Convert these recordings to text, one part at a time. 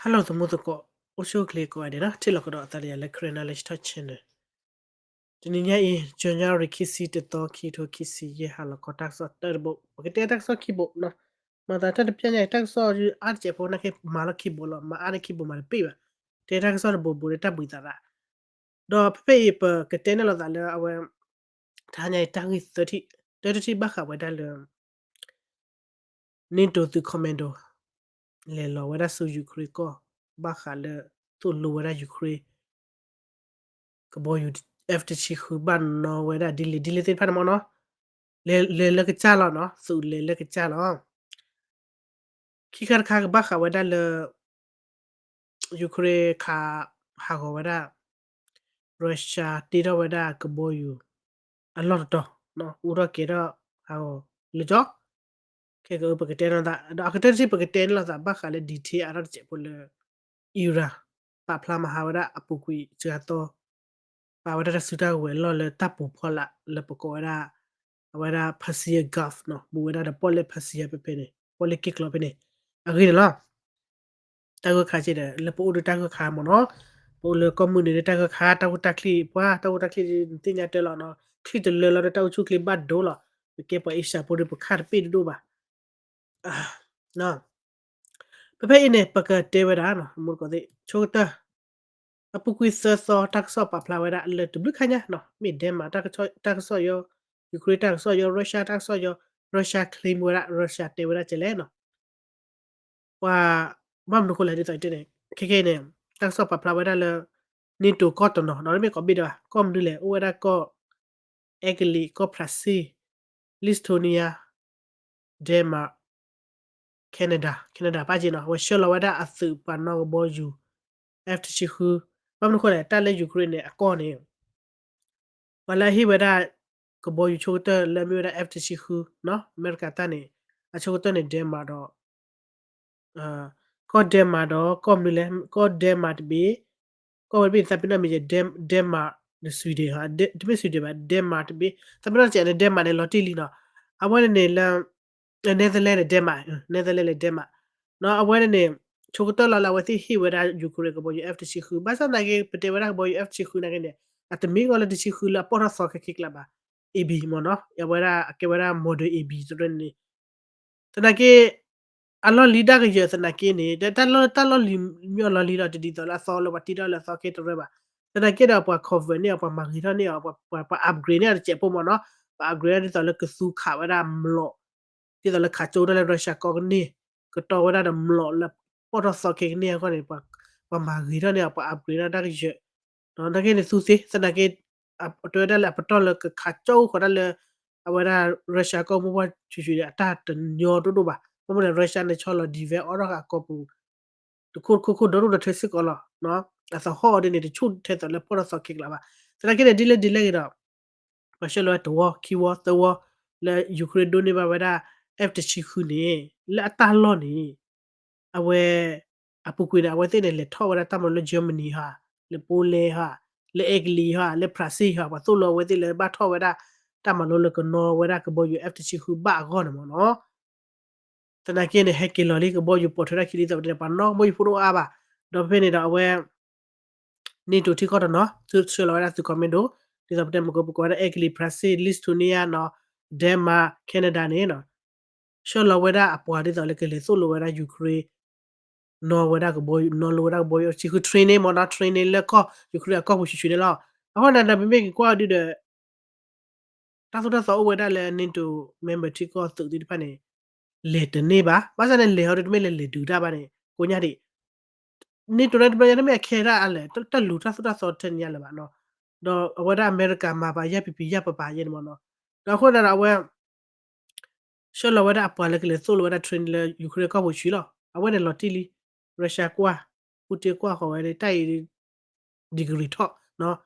Hello သမူသကိး, အိၣ်ဆူၣ်အိၣ်ချ့ကိးဂၤဒဲးနီၤ, ထံၣ်လိာ်ကဒီးအသးဒီးယၤလၢ Karen Knowledge Talk Channel. တနံၤညါအံၤ January ခံဆံတသီ ခံထိခံဆံယဲၢ် ဟါလီၤခီတၢ်ကစီၣ်တၢတဘိ, ပကတဲတၢ်ကစီၣ်ခံဘိနီၤ. မၤသးတၢ်တပျၢ်ညါအံၤ တၢ်ကစီၣ်အါတစဲးဖိနာ်က့ မၤလီၢ်ခံဘိလီၤ, မၤအါန့ၢ်ခံဘိမးတပ့ၢ်ဘၣ်. တဲတၢ်ကစီၣ်တဘိဘိဒီးတၢ်ဘှံးသးသး ဒီးဖဲဖဲအံၤ ပကတဲန့ၢ်လိာ်သးလၢအဝဲ တဟါညါအံၤ တၢ်ဂ့ၢ်သၢထံၣ်, တၢတထံၣ်ဘၣ်ဃးဝဲဒၣ်လၢ NATO သုး commando လဲၤလီၤဝဲဒၣ်ဆူယူၤခရ့ၣ်ကီၢ် ဘၣ်ဃးလၢ သိၣ်လိဝဲဒၣ်ယူၤခရ့ၣ် ကဘီယူၤ F တဆံဃု ဘၣ်နီၣ်ဝဲဒၣ်ဒ်လဲၣ်ဒ်လဲၣ်သ့ၣ်တဖၣ်န့ၣ်မ့ၢ်နီၤ, လဲၤလၢကစၢ်လီၤနီၤ, သုးလဲၤလၢကစၢ်လီၤ. ခံခါတခါကဘၣ်ဃးဝဲဒၣ်လၢ ယူၤခရ့ၣ်ခးဟးဂီၤဝဲဒၣ် Russia တ့ထီၣ်ဝဲဒၣ်ကဘီယူၤ အလီၢ်တတီၤ, အူထီၣ်ကဲၤထီၣ်ဟးဂီၤလၢကၠီ ခဲကပကတဲနီၤသး ဒီးအကတၢၢ်တထံၣ် ပကတဲန့ၢ်လိာ်သးဘၣ်ဃးလၢ detail အါထီၣ်တစဲးဖိလၢ Iran ပာ်ဖျါမၤဟးဝဲဒၣ်အပူၤကွံာ်စှၤသီ ပာ်ဝဲဒၣ်တၢ်စုတၢ်ဝဲၤလီၢ်လၢတၢ်ပူၤဖီလာ်လၢပကိးဝဲဒၣ် အဝဲဒၣ် Persian Gulf နီၤ, ဘူးဝဲဒၣ်ဒီးပီၣ်လဲၣ် Persian ဖဲဖဲန့ၣ် ပီၣ်လဲၣ်က့ၣ်ကျီဖဲန့ၣ် အဂ့ၢ်န့ၣ်လီၤ. တၢ်ဂိၢ်ခါက့ဒီး လၢပအိၣ်ဒီးတၢ်ဂိၢ်ခါမ့ၢ်နီၤ, ပအိၣ်လၢကီၢ်မုၢ်နုာ်ဒီးတၢ်ဂိၢ်ခါ တၢ်ဂိၢ်တၢ်ချံၣ်ပှၤ တၢ်ဂိၢ်တၢ်ချံၣ်သ့ၣ်ညါတၢ်လီၤနီၤ, ချံၣ်တလၢလီၤဒီးတၢ်အိၣ်ဆူၣ်အိၣ်ချ့ဘၣ်ဒိလီၤ, ပကဲပှၤအ့ရှၢၣ်ဖိဒီးပခါတပ့ၢ်တဒိၣ်ဘၣ် ဖဲဖဲအံၤန့ၣ် ပကတဲဝဲဒၣ်နီၤ မူတကိးသ့ၣ် ဆိကတၢၢ် အပူၤကွံာ်သၢသီ တၢ်ကစီၣ်ပာ်ဖျါဝဲဒၣ်လၢတဘျုးခါညါနီၤ, မ့ၢ် Denmark တၢ်ကစီၣ်ယီၤ, Ukraine တၢ်ကစီၣ်ယီၤ, Russia တၢ်ကစီၣ်ယီၤ, Russia claim ဝဲဒၣ် Russia တဲဝဲဒၣ်ကဲလဲၣ်နီၤ ပှၤ ဘၣ်မနုၤဃိလဲၣ်ဒ်သိးတဲန့ၣ် ခဲကဲအံၤန့ၣ် တၢ်ကစီၣ်ပာ်ဖျါဝဲဒၣ်လၢ NATO ကီၢ်တနီၤ ဒီးမ့ၢ်ကိးဘ့ၣ်ဒီး ကီၢ်မနုၤလဲၣ် အိၣ်ဝဲဒၣ်ကီၢ် အဲကလံး, ကီၢ်ဖရၣ်စ့ၣ်, Lithuania, Denmark, Canada, Canada ပာ်က့နီၤ, အဝဲဆှၢလီၤဝဲဒၣ်အသုးပှၤနီၣ်ကဘီယူၤ F တဆံဃု, ဘၣ်မနုၤဃိလဲၣ် တၢ်လၢ Ukraine န့ၣ် အကီၢ်န့ၣ် ပှၤလၢအဟ့ၣ်ဝဲဒၣ် ကဘီယူၤဆိကတၢၢ်လၢအမ့ၢ်ဝဲဒၣ် F တဆံဃုနီၤ အမဲရကၤတၢ်န့ၣ် အဆိကတၢၢ်န့ၣ် Denmark ဒီး ကီၢ် Denmark ဒီး ကီၢ်မနုၤလဲၣ် ကီၢ် Denmark တဘ့ၣ်, ကီၢ်ဝဲတဘ့ၣ်န့ၣ် သးပ့ၤနီၣ်မ့ၢ်ယဲ Denmark ဒီး Sweden တမ့ၢ် Sweden ဘၣ် Denmark တဘ့ၣ်, သးပ့ၤနီၣ်စဲးန့ၣ် Denmark န့ၣ် လီၤတံၢ်လံနီၤ, အဝဲန့ၣ်န့ၣ်လၢ Netherlands န့ၣ် Denmark, Netherlands န့ၣ် Denmark နီၤ, အဝဲန့ၣ်န့ၣ် ဆိကတၢၢ်လီၤလၢအဝဲသ့ၣ်ဟ့ၣ်ဝဲဒၣ် Ukraine ကဘီယူၤ F တဆံဃု, ဘၣ်ဆၣ်သနာ်က့ ပတဲဝဲဒၣ်ကဘီယူၤ F တဆံဃု သနာ်က့န့ၣ် အတမ့ၢ်ကီးလၢတဆံဃုလၢအပိာ်ထီၣ်သီခဲကဲကျါဘၣ်, AB မ့ၢ်နီၤ, အဝဲဒၣ်အကဲဝဲဒၣ် model AB တရၢန့ၣ် သနာ်က့ အလီၢ်လံၤဒၣ်ကယၢၤသနာ်က့န့ၣ် တၢ်လီၢ်လံၤမ့ၢ်အလီၢ်လံၤလီၤ တဒ်သိးလၢအသီလၢပှၤတ့ထီၣ်လၢအသီကဲတရၢဘၣ်, သနာ်က့ဒီးပှၤ convert န့ၢ်အီၤ ပှၤမၤဂ့ၤထီၣ်န့ၢ်အီၤ ပှၤ upgrade န့ၢ်အီၤတစဲးဖိမ့ၢ်နီၤ, ပှၤ upgrade ဒ်သိးလၢကသူခးဝဲဒၣ်မျိာ် ဒ်သိးလၢခးကၠိတၢ်လၢ Russia ကီၢ်ကန့ၢ် ကတီၤဝဲဒၣ်ဒီးမျိာ်လၢပိာ်ထီၣ်သီခဲကနံၣ်အဂီၢ်န့ၣ် ပှၤမၤဂ့ၤထီၣ်န့ၢ်အီၤ ပှၤ upgrade ဒၣ်တၢ်ကယၢၤ, သနာ်က့န့ၣ်သူသ့ သနာ်က့ တဲဝဲဒၣ်လၢအပတီၢ်လၢကခးကၠိဃီၤဒၣ်လၢ အဝဲဒၣ် Russia ကီၢ်မိၢ်ပှၢ်ဆူၣ်ဆူၣ်န့ၣ် အတၢ်တညီတဒိၣ်ဘၣ်, ဘၣ်မနုၤလဲၣ် Russia န့ၣ်ဆီလီၤ defend အီၣ်ထီၣ်ဃာ်အကီၢ်ပူၤ တခိၣ်တခိၣ်ခိၣ်ဒီဒိၣ်ဒီထၢစ့ၢ်ကီးလီၤ, အသဟီၣ်အီၤဒ်န့ၣ် တဆူၣ်ထဲသိးလၢပိာ်ထီၣ်သီခဲကလးဘၣ်, သနာ်က့န့ၣ် ဒ်လဲၣ်ဒ်လဲၣ်ဂ့ၤဒီး ပှၤဆှၢလီၤဝဲတဝီ ခံဝီ သၢဝီ လၢ Ukraine ဒိးန့ၢ်ဘၣ်ဝဲဒၣ် F တဆံဃုန့ၣ် လၢအတၢ်လီၢ်န့ၣ် အဝဲ အပူၤကွံာ်န့ၣ် အဝဲသ့ၣ်န့ၣ် လဲၤထီၣ်ဝဲဒၣ်တၢ်မၤလိလၢ Germany ဟါ, လၢ Poland ဟါ, လၢအဲကလံးဟါ, လၢဖရၣ်စ့ၣ်ဟါ, ပှၤသိၣ်လိအဝဲသ့ၣ်လၢဘၣ်ထီၣ်ဝဲဒၣ် တၢ်မၤလိလၢကနီၣ်ဝဲဒၣ်ကဘီယူၤ F တဆံဃုဘၣ်အဂီၢ်န့ၣ်မ့ၢ်နီၤ သနာ်က့န့ၣ် ဟဲက့ၤလီၤလံ ကဘီယူၤပိာ်ထွဲတၢ်ခံဒ်သိးပတဲန့ၣ် ပှၤနီၣ်ကဘီယူၤဖိတအိၣ်အါဘၣ်, ဒီးဖဲန့ၣ်ဒီးအဝဲ NATO ထံကီၢ်တနီၤ ဆှၢလီၤဝဲဒၣ်သုး commando ဒ်သိးပတဲမ့ၢ်ကပကိးဝဲဒၣ် အဲကလံး ဖရၣ်စ့ၣ် Lithuania နီၤ Denmark Canada န့ၣ် ဆှၢလီၤဝဲဒၣ်အပှၤဒ်သိးလၢကလဲၤသိၣ်လိဝဲဒၣ် Ukraine နီၣ်ဝဲဒၣ်ကဘီယူၤ နီၣ်လိဝဲဒၣ်ကဘီယူၤ ဆံဃု training မ့ၢ်နီၤ training လၢကီၢ် Ukraine အကီၢ်ပူၤဆံးဆံးန့ၣ်လီၤ. အဃိန့ၣ်ဒီး ပမ့ၢ်က့ၤကွၢ်ဒုဒီး တၢ်သိၣ်တၢ်သီအိၣ်ဝဲဒၣ်လၢ NATO member ထံကီၢ်သုးသ့ၣ်တဖၣ်န့ၣ် လဲၤတန့ၢ်ဘၣ်. ဘၣ်ဆၣ်န့ၣ် လဲၤဟီဒီးတမ့ၢ်လဲၤလဲၤဒုးတၢ်ဘၣ်န့ၣ် ကိညါဒံး NATO န့ၣ်တဘျီညါတမ့ၢ်အခဲဒၣ်အလဲၤ တၢ်လူၤတၢ်သိၣ်တၢ်သီထဲန့ၣ်ညါလၢၤဘၣ်နီၤ. ဒီးအဝဲဒၣ်အမဲရကၤမၤပာ်ယၢ်ပံၤပံၤယၢ်ပပာ်ယဲန့ၣ်မ့ၢ်နီၤ. ဒီးအဃိန့ၣ်ဒီးအဝဲ ဆှၢလီၤဝဲဒၣ်အပှၤလၢကလဲၤသိၣ်လိဝဲဒၣ် training လၢ Ukraine ကီၢ်ပူၤဆံးလီၤ. အဝဲန့ၣ်လီၤတံၢ်လံ Russia ကွၢ် Putin ကွၢ်ဃီၤဝဲန့ၣ် တၢ်အံၤ degree ထီၣ်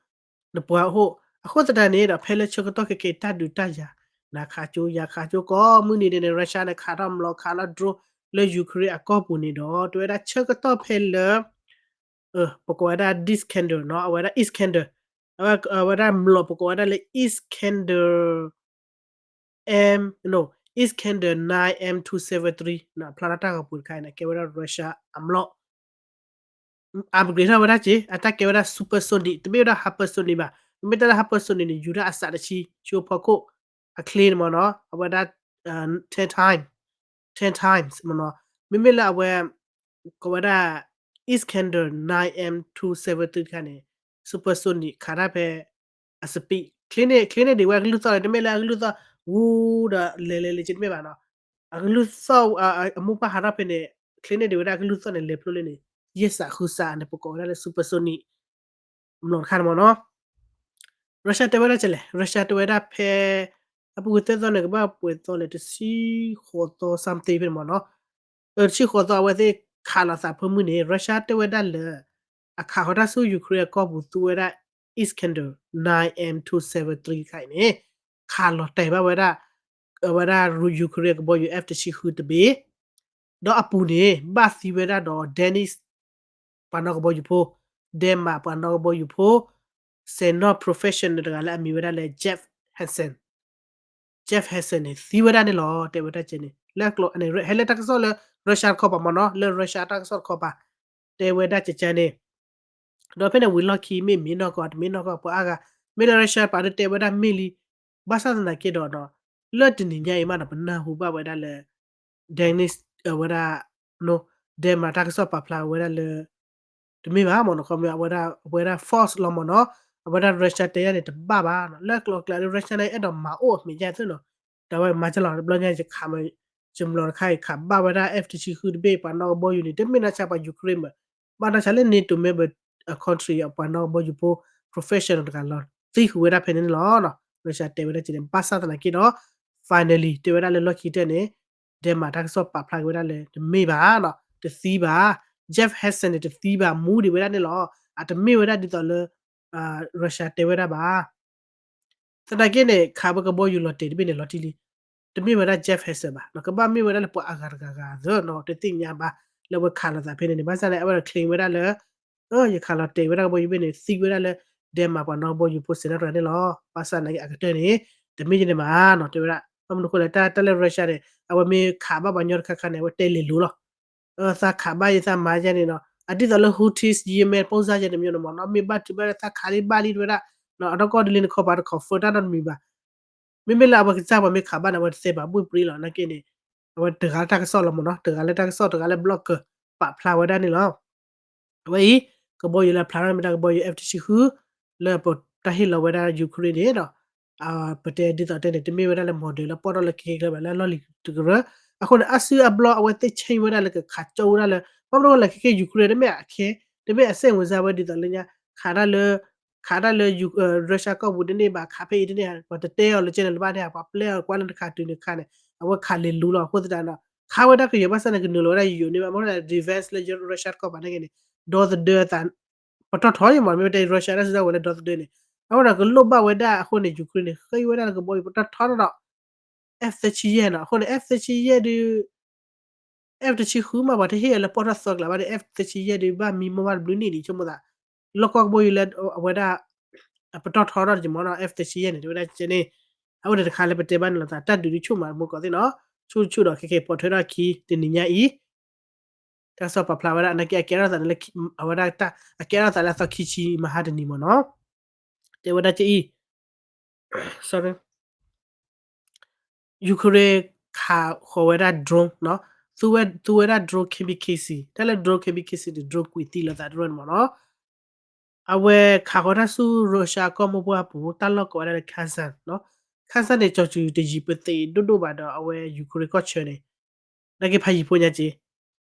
နပှၤအိၣ် အဃိသတးန့ၣ်ဒီး ဖဲလၢဆၢကတီၢ်ခဲကဲတၢ်ဒုးတၢ်ယၤ နခးကၠိယၤခးကၠိ ကိးမုၢ်နံၤဒဲးန့ၣ် Russia န့ၣ် ခးထီၣ်မျိာ်ခးလီၤ drone လၢ Ukraine အကီၢ်ပူၤန့ၣ်ဒီး တဲဝဲဒၣ်ဆၢကတီၢ်ဖဲလၢ ပကိးဝဲဒၣ် Iskander နီၤ အဝဲဒၣ် Iskander အဝဲဒၣ်မျိာ်ပကိးဝဲဒၣ်လၢ Iskander M, no, Iskander nine M two seven three နီၤ ဖျါထီၣ်တၢ်ဂီၤပူၤတခါအံၤန့ၣ် ကဲဝဲဒၣ် Russia အမျိာ် upgrade ထီၣ်ဝဲဒၣ်က့ အတၢ်ကဲဝဲဒၣ် supersonic တမ့ၢ်ဝဲဒၣ် hypersonic ဘၣ်. မ့မ့ၢ်တၢ်လၢ hypersonic န့ၣ် ယူၤတၢ်အစးတဆံ ဆူဖီခိၣ် အချ့န့ၣ်မ့ၢ်နီၤ အဝဲဒၣ် ten time, ten times မ့ၢ်နီၤ. မ့မ့ၢ်လၢအဝဲ ကိးဝဲဒၣ် Iskander nine M two seven three တခါန့ၣ် supersonic ခးတၢ်ဖဲ အ speed ချ့န့ၣ် ချ့န့ၣ်ဒံးဝဲအကလုၢ်သီၣ်န့ၣ် တမ့ၢ်လၢအကလုၢ်သီၣ် ဝူဒီးလဲၤလဲၤလဲၤက့တမ့ၢ်ဘၣ်နီၤ. အကလုၢ်သီၣ် အမိၢ်ပှၢ်ဟးထီၣ်ဖဲန့ၣ် ချ့န့ၣ်ဒံးဝဲဒၣ်အကလုၢ်သီၣ်န့ၣ် လဲၤဖျိလၢန့ၣ် ယဲၢ်စးဃုစးန့ၣ် ပကိးဝဲဒၣ်လၢ supersonic မျိာ်တခါန့ၣ်မ့ၢ်နီၤ. Russia တဲဝဲဒၣ်ကဲလဲၣ် Russia တဲဝဲဒၣ်ဖဲ အပူၤကွံာ်သၢသီန့ၣ် ကဘၣ်ပှဲၤသီလဲၣ် တဆံဃိးသီ something ဖဲန့ၣ်မ့ၢ်နီၤ. တဆံဃိးသီ အဝဲသ့ၣ်ခးလိာ်သးဖၢမုၢ်န့ၣ် Russia တဲဝဲဒၣ်လၢ အခးဃီၤတၢ်ဆူ Ukraine အကီၢ်ပူၤ သူဝဲဒၣ် Iskander nine M two seven three တခါအံၤန့ၣ် ခးလီၤတဲာ်ဘၣ်ဝဲဒၣ် အဝဲဒၣ် Ukraine ကဘီယူၤ F တဆံဃုတဘ့ၣ် ဒီးအပူၤန့ၣ် ဘၣ်သံဝဲဒၣ်ဒီး Danish ပှၤနီၣ်ကဘီယူၤဖိ, Denmark ပှၤနီၣ်ကဘီယူၤဖိ, စဲးနီၣ် professional တဂၤလၢအမံၤဝဲဒၣ်လၢ Jeff Hansen, Jeff Hansen န့ၣ် သံဝဲဒၣ်န့ၣ်လီၤ. တဲဝဲဒၣ်ကဲန့ၣ် လၢအကျိၤန့ၣ် ဟဲလၢတၢ်ကစီၣ်လၢ Russia တခီပၤမ့ၢ်နီၤ လၢ Russia တၢ်ကစီၣ်တခီပၤ တဲဝဲဒၣ်ကဲကဲန့ၣ် ဒီးဖဲန့ၣ်ဝံၤလီၢ်ခံ မ့ၢ်မ့ၢ်နီၢ်ကီၢ် တမ့ၢ်နီၢ်ကီၢ် ပှၤအါဂၤ မ့ၢ်လၢ Russia ပာ်ဒၣ်တဲဝဲဒၣ်မ့ၢ်လံ, ဘၣ်ဆၣ်သနာ်က့ဒီး လၢတနံၤညါအံၤမးနီၤ ပနၢ်ဟူဘၣ်ဝဲဒၣ်လၢ Danish ဝဲဒၣ် Denmark တၢ်ကစီၣ်ပာ်ဖျါဝဲဒၣ်လၢ တမ့ၢ်ဘၣ်မ့ၢ်နီၤ ခီမ့ၢ် အဝဲဒၣ် false လီၤမ့ၢ်နီၤ အဝဲဒၣ် Russia တဲယၤန့ၣ် တဘၣ်ဘၣ်နီၤ လၢကျိၤကျဲလၢ Russia န့ၣ် အဲၣ်ဒိးမၤအိၣ်အမဲာ်ညါသ့နီၤ တၢ်ဝဲမၤကလီၤ တဘျီညါယခးမး ယမျိာ်တခါအံၤ ခးဘၣ်ဝဲဒၣ် F တဆံဃုတဘ့ၣ် ပှၤနီၣ်ကဘီယူၤန့ၣ် တမ့ၢ်နီၢ်ဆါပှၤ Ukraine ဘၣ် ဘၣ်နီၢ်ဆါလၢ NATO member country အပှၤနီၣ်ကဘီယူၤဖိ professional တဂၤလီၤ သံဃုာ်ဝဲဒၣ်ဖဲန့ၣ်န့ၣ်လီၤ. Russia တဲဝဲဒၣ်ကဲန့ၣ် ဘၣ်ဆၣ်သနာ်က့ဒီး finally တဲဝဲဒၣ်လၢလီၢ်ခံကတၢၢ်န့ၣ် Denmark တၢ်ကစီၣ်ပာ်ဖျါက့ၤဝဲဒၣ်လၢ တမ့ၢ်ဘၣ်နီၤ တသံဘၣ် Jeff Hansen န့ၣ် တသံဘၣ် မူဒံးဝဲဒၣ်န့ၣ်လီၤ. အတမ့ၢ်ဝဲဒၣ်ဒ်သိးလၢ Russia တဲဝဲဒၣ်ဘၣ် သနာ်က့န့ၣ် ခးဝဲကဘီယူၤလီၤတဲာ်တဘ့ၣ်န့ၣ် လီၤတံၢ်လံ တမ့ၢ်ဝဲဒၣ် Jeff Hansen ဘၣ် ကဘၣ်မ့ၢ်ဝဲဒၣ်လၢပှၤအါဂၤတဂၤဂၤသ့နီၤ တသ့ၣ်ညါဘၣ် လၢအဝဲခးလိာ်သးဖဲန့ၣ်န့ၣ် ဘၣ်ဆၣ်န့ၣ် အဝဲဒၣ် claim ဝဲဒၣ်လၢ ယခးလီၤတဲာ်ဝဲဒၣ်ကဘီယူၤဘ့ၣ်န့ၣ် သံဝဲဒၣ်လၢ Denmark ပှၤနီၣ်ကဘီယူၤဖိစဲးနီၣ်တဂၤန့ၣ်လီၤ. ဘၣ်ဆၣ်သနာ်က့အကတၢၢ်န့ၣ် တမ့ၢ်ယန့ၣ်ဘၣ်နီၤ တဲဝဲဒၣ် ဘၣ်မနုၤအဃိလဲၣ် တၢ်လၢ Russia န့ၣ် အဝဲမ့ၢ်ခးဘၣ်ပှၤညီတခါခါန့ၣ် အဝဲတဲလဲၤလိၤလီၤ သးခးဘၣ်ယသးမၤယဲန့ၣ်နီၤ အဒ်သိးလၢ Houthis Yemen ပုံစံ ယဲန့ၣ်မ့ၢ်နီၤ မ့ၢ်ဘၣ်ထုးဘၣ်လၢသးခးလံဘၣ်လံတဲဝဲဒၣ် အနီၢ်ကီၢ်ဒ်လံန့ၣ်ခီပၤတ confirm တၢ်နီတမံၤဘၣ် မ့မ့ၢ်လၢအဝဲကစၢ်ပှၤမ့ၢ်ခးဘၣ်န့ၣ် အဝဲတသဲဘၣ် ဘှ့ၣ်ပြံလီၤ နာ်က့န့ၣ် အဝဲတဂၤလၢတၢ်ကစီၣ်လီၤမ့ၢ်နီၤ တဂၤလၢတၢ်ကစီၣ် တဂၤလၢ blogger ပာ်ဖျါဝဲဒၣ်န့ၣ်လီၤ. အဝဲအံၤ ကဘီယူၤလၢဖျါထီၣ်မ့ၢ်ဒၣ်ကဘီယူၤ F တဆံဃု လၢပတၢ်ဟ့ၣ်လီၤဝဲဒၣ် Ukraine န့ၣ်ဒီး ပတဲဒ်သိးတဲန့ၣ် တမ့ၢ်ဝဲဒၣ်လၢ model လၢပီၢ်ထီၣ်လၢခဲကဲကျဲဘၣ် လၢအလီၢ်လံၤတကရၢ အဃိန့ၣ် အါစုအါဘျီအဝဲသ့ၣ် change ဝဲဒၣ်လၢကခးကၠိဝဲဒၣ်လၢ ဘၣ်မနုၤလဲၣ် ခဲကဲ Ukraine တမ့ၢ်အခဲ တမ့ၢ်အစဲးဝင်စားဝဲဒ်သိးလၢညါ ခးတၢ်လၢ ခးတၢ်လၢ Russia ကီၢ်ပူၤတန့ၢ်ဘၣ် ခးဖဲအံၤတန့ၢ် ပှၤတတဲအီၤလၢကဲန့ၣ်လၢၤဘၣ်န့ၣ် ပှၤပျဲအီၤကွၢ်လၢတခါတုၤန့ၣ်ခါန့ၣ် အဝဲခးလဲၤလူလီၤ အဃိသတးဒီး ခးဝဲဒၣ်ကယဲၢ်ဘၣ်ဆၣ်န့ၣ် ကနုာ်လီၤဝဲဒၣ်ယိာ်ယိာ်န့ၣ်ဘၣ် မ့ၢ်လၢ defense လၢ Russia တကီၢ်ပၤန့ၣ်က့န့ၣ် ဒီသဒၢသး ပတီၢ်ထီန့ၣ်မ့ၢ် မ့ၢ်ဝဲတဲ Russia တၢ်စုကဝဲၤလၢဒီသဒၢန့ၣ် အဃိဒီးကလိၣ်ဘၣ်ဝဲဒၣ်အဃိန့ၣ် Ukraine န့ၣ် ဃ့ဝဲဒၣ်လၢကဘီယူၤပတီၢ်ထီနီၤဒီး F သၢဆံယဲၢ်နီၤ အဃိန့ၣ် F သၢဆံယဲၢ်ဒုး F တဆံဃုမး ပှၤတဟ့ၣ်အီၤလၢပီၢ်ထီၣ်သၢကျးဘၣ်ဒီး F သၢဆံယဲၢ်ဒုး ဘၣ်မံမီၢ်ဘၣ်တဘျုးနံၣ်ဒံး ဆိကမိၣ်သး လီၢ်ကီၢ်ကဘီယူၤလၢအဝဲဒၣ် အပတီၢ်ထီထီၣ်တက့ၢ်မ့ၢ်နီၤ F သၢဆံယဲၢ်န့ၣ် တဲဝဲဒၣ်ကဲန့ၣ် အဝဲန့ၣ်တခါလၢပတဲဘၣ်န့ၣ်လီၤသး တၢ်ဒုးဒုးဆူၣ်မး မူကီၢ်သ့ၣ်နီၤ ဆူၣ်ဆူၣ်ဒီးခဲကဲပိာ်ထွဲထီၣ်ခံ တနံၤညါအံၤ တၢ်ကစီၣ်ပာ်ဖျါဝဲဒၣ် နာ်က့အကဲထီၣ်သးန့ၣ်လၢ အဝဲဒၣ် အကဲထီၣ်သးလၢအသီခံဆံမဟါတနံၤမ့ၢ်နီၤ တဲဝဲဒၣ်ကအံၤ sorry Ukraine ခးဃီၤဝဲဒၣ် drone နီၤ သူဝဲ သူဝဲဒၣ် drone kamikaze တၢ်လၢ drone kamikaze န့ၣ် drone ကွံာ်သံလိာ်သးတရၢၢ်န့ၣ်မ့ၢ်နီၤ အဝဲခးဃီၤတၢ်ဆူ Russia ကီၢ်မိၢ်ပှၢ်ပူၤ တၢ်လီၢ်ကိးဝဲဒၣ်လၢ Kherson နီၤ Kherson န့ၣ် ကၠီၤစူၤတယံၤပသ့းဒိၣ်ဒိၣ်ဘၣ်ဒီး အဝဲ Ukraine ကီၢ်ဆၢန့ၣ် နာ်က့ဖးယံၤဖိညါက့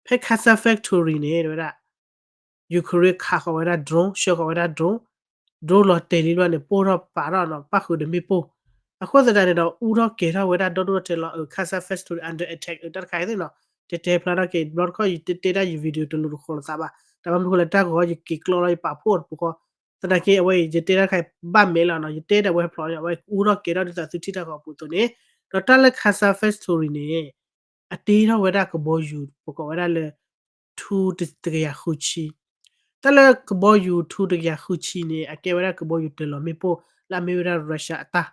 ဖဲ Kherson factory န့ၣ် တဲဝဲဒၣ် Ukraine ခးဃီၤဝဲဒၣ် drone ဆှၢဃီၤဝဲဒၣ် drone drone လီၤတဲာ်လံဘျီန့ၣ် ပိၢ်ထီၣ်ပာ်ထီၣ်နီၤ ပၣ်ဃုာ်ဒီးမ့ၣ်ပိၢ် အဃိသတးန့ၣ်ဒီး အူထီၣ်ကဲၤထီၣ်ဝဲဒၣ်ဒီဒိၣ်ထဲလီၤ Kherson factory under attack တၢ်တခါအံၤသ့ၣ်နီၤ တဲတဲဖျါထီၣ်က့ၤ တဘျီတခီၣ်ယတဲတဲဒၣ်ယ video တလိၤတဃီၤလိာ်သးဘၣ် တၢ်ဘၣ်မနုၤဃိလဲၣ် တၢ်ဂီၤယက့ၤကျီလီၤယပာ်ဖှိၣ်တပူၤဃီ သနာ်က့အဝဲအံၤ ယတဲဒၣ်တခါအံၤ ဘၣ်မဲာ်လီၤနီၤ ယတဲဒၣ်ဝဲဖျိးန့ၣ် အဝဲအူထီၣ်ကဲၤထီၣ်ဒ်သိးသုထံၣ်တၢ်ဂီၤအပူၤအသိးန့ၣ် ဒီးတၢ်လၢ Kherson factory န့ၣ် အတ့ထီၣ်ဝဲဒၣ်ကဘီယူၤ ပကိးဝဲဒၣ်လၢ ထူတကယၤဃုဆံ တၢ်လၢကဘီယူၤထူတကယၤဃုဆံန့ၣ် အကဲဝဲဒၣ်ကဘီယူၤတၢၤလီၤမ့ၣ်ပိၢ် လၢအမ့ၢ်ဝဲဒၣ် Russia အတၢ်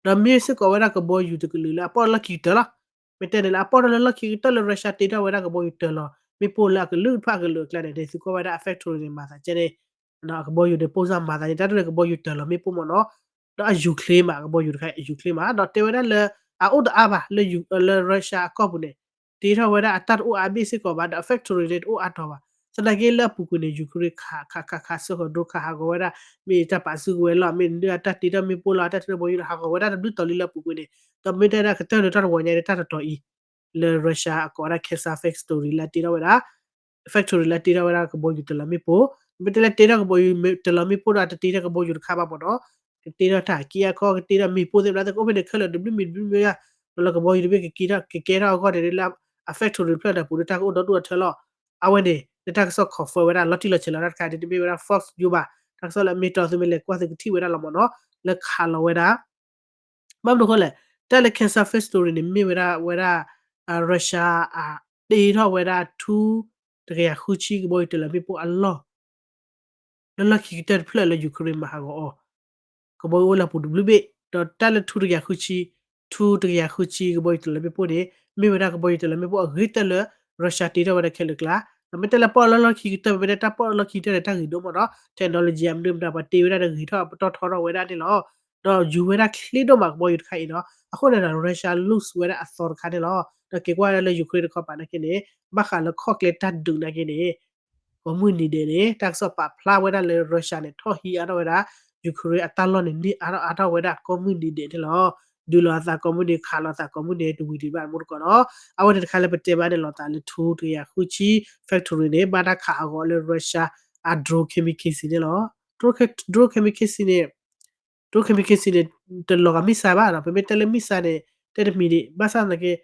ဒီးမ့ၢ်စ့ၢ်ကီးဝဲဒၣ်ကဘီယူၤတကလုာ်လၢအပီၢ်လီၢ်ခံကတၢၢ်လီၤ. မ့ၢ်တဲန့ၣ်လၢအပီၢ်ထီၣ်လၢလီၢ်ခံကတၢၢ်လၢ Russia တ့ထီၣ်ဝဲဒၣ်ကဘီယူၤတၢၤလီၤ မ့ၣ်ပိၢ်လၢအကလုာ်တဖၣ်အကလုာ်အကျါန့ၣ် ဒ်သိးကွၢ်ဝဲဒၣ်အ factory န့ၣ် မၤသးကဲန့ၣ် အကဘီယူၤန့ၣ် ပိၢ်စၢ်မၤသးန့ၣ် တၢ်တရၢၢ်ကဘီယူၤတၢၤလီၤမ့ၣ်ပိၢ်မ့ၢ်နီၤ, ဒီးအယူၤချ့မး အကဘီယူၤတခါ အယူၤချ့မး ဒီးတဲဝဲဒၣ်လၢ အအိၣ်တအါဘၣ် လၢ လၢ Russia အကီၢ်ပူၤန့ၣ် တ့ထီၣ်ဝဲဒၣ်အတၢ်တအိၣ်အါဘ့ၣ်စ့ၢ်ကီးဘၣ် ဒီးအ factory န့ၣ် တအိၣ်အါတီၤဘၣ်. သနာ်က့လၢအပူၤကွံာ်န့ၣ် Ukraine ခးခးခးခးဆၢဃီၤ drone ခးဟးဂီၤဝဲဒၣ် မ့ၢ်တၢ်ပာ်စုကဝဲၤလီၤ မ့ၢ်ဒုးအတၢ်တ့ထီၣ်မ့ၣ်ပိၢ်လီၤ အတၢ်တ့ထီၣ်ဘီယူၤလီၤ ဟးဂီၤဝဲဒၣ်တဘျုးတီၤလံလၢအပူၤကွံာ်န့ၣ် ဒီးမ့ၢ်တဲဒၣ်ကတၢၢ်လၢတၢ်တဝီၤညါန့ၣ် တၢ်တတီၤအံၤ လၢ Russia အကိးဝဲဒၣ် Kherson factory လၢတ့ထီၣ်ဝဲဒၣ် factory လၢတ့ထီၣ်ဝဲဒၣ်ကဘီယူၤတၢၤလီၤမ့ၣ်ပိၢ်, မ့ၢ်တဲလၢတ့ထီၣ်ကဘီယူၤတၢၤလီၤမ့ၣ်ပိၢ်ဒီး တတ့ထီၣ်ကဘီယူၤတခါဘၣ်မ့ၢ်နီၤ, ကတ့ထီၣ်တၢ်က့အခီ ကတ့ထီၣ်မ့ၣ်ပိၢ်သ့ၣ်မနုၤသ့ၣ် ကအိၣ်ဖဲန့ၣ်ခဲလၢာ်တဘျုးမံၤတဘျုးမံၤ, ဒီးလၢကဘီယူၤတဘ့ၣ်ကက့ၤထီၣ် ကကဲထီၣ်အဂီၢ်န့ၣ် လၢအ factory တဖျၢၣ်ဒီးပူၤဒီးတၢ်ကအိၣ်ဒီဒူၣ်အထၢလီၤ. အဝဲန့ၣ် လၢတၢ်ကစီၣ် confirm ဝဲဒၣ် လီၤတံၢ်လီၤဆဲးလီၤတၢ်တခါန့ၣ် တမ့ၢ်ဝဲဒၣ် Fox News ဘၣ်, တၢ်ကစီၣ်လၢအမ့ၢ်တီသုမ့ၢ်လဲၤကွၢ်သုကထံၣ်ဝဲဒၣ်လီၤမ့ၢ်နီၤ, လၢခးလီၤဝဲဒၣ် ဘၣ်မနုၤအဃိလဲၣ်, တၢ်လၢ Kherson factory န့ၣ် မ့ၢ်ဝဲဒၣ် ဝဲဒၣ် Russia အတ့ထီၣ်ဝဲဒၣ်ထူ တကယၤဃုဆံကဘီယူၤတၢၤလီၤမ့ၣ်ပိၢ်အလီၢ် လၢလီၢ်ခံကတၢၢ်တဖျၢၣ်လၢ Ukraine မၤဟးဂီၤအီၤ, ကဘီယူၤအိၣ်လၢအပူၤတဘျုးဘ့ၣ်, ဒီးတၢ်လၢထူတကယၤဃုဆံ, ထူတကယၤဃုဆံကဘီယူၤတၢၤလီၤမ့ၣ်ပိၢ်န့ၣ် မ့ၢ်ဝဲဒၣ်ကဘီယူၤတၢၤလီၤမ့ၣ်ပိၢ်အဂ့ၤကတၢၢ်လၢ Russia တ့ထီၣ်ဝဲဒၣ်ခဲလၢာ်ကျါ, ဒီးမ့ၢ်တဲလၢပီၣ်လၢလီၢ်ခံကတၢၢ် မ့ၢ်တဲတၢ်ပီၣ်လၢလီၢ်ခံကတၢၢ်န့ၣ် တၢ်ဂ့ၤဒိၣ်မးနီၤ technology အမနုၤမတၤ ပှၤတ့ဝဲဒၣ်ဒီးဂ့ၤထီၣ်ပတီၢ်ထီထီၣ်ဝဲဒၣ်န့ၣ်လီၤ. ဒီးယူၤဝဲဒၣ်ချ့ဒိၣ်မးကဘီယူၤတခါအံၤနီၤ, အဃိန့ၣ်ဒီး Russia lose ဝဲဒၣ်အသီတခါန့ၣ်လီၤ. ဒီးက့ၤကွၢ်ဝဲဒၣ်လၢ Ukraine တခီပၤနာ်က့န့ၣ် ဘၣ်ဃးလၢခီၣ်ကျဲတၢ်ဒုးနာ်က့န့ၣ် ကိးမုၢ်နံၤဒဲးန့ၣ် တၢ်ကစီၣ်ပာ်ဖျါဝဲဒၣ်လၢ Russia န့ၣ် ထီၣ်ဟံးအါထီၣ်ဝဲဒၣ် Ukraine အတၢ်လီၢ်န့ၣ် န့ၢ်အါထီၣ်အါထီၣ်ဝဲဒၣ်ကိးမုၢ်နံၤဒဲးန့ၣ်လီၤ. ဒုးလိာ်အသးကိးမုၢ်နံၤ ခးလိာ်အသးကိးမုၢ်နံၤ တဝံၤဒံးဘၣ်မူတကိးနီၤ. အဝဲန့ၣ်တခါလၢပတဲဘၣ်န့ၣ် လီၤသးလၢထူတကယၤဃုဆံ factory န့ၣ် ဘၣ်တၢ်ခးအဂီၢ်လၢ Russia အ drone ခဲမံၤခဲဆံးန့ၣ်လီၤ. drone ခဲမံၤခဲဆံးန့ၣ် drone ခဲမံၤခဲဆံးန့ၣ် တလီၤဂာ် missile ဘၣ်နီၤ, ပမ့ၢ်တဲလၢ missile န့ၣ် တဲတမံၤဒံး ဘၣ်ဆၣ်သနာ်က့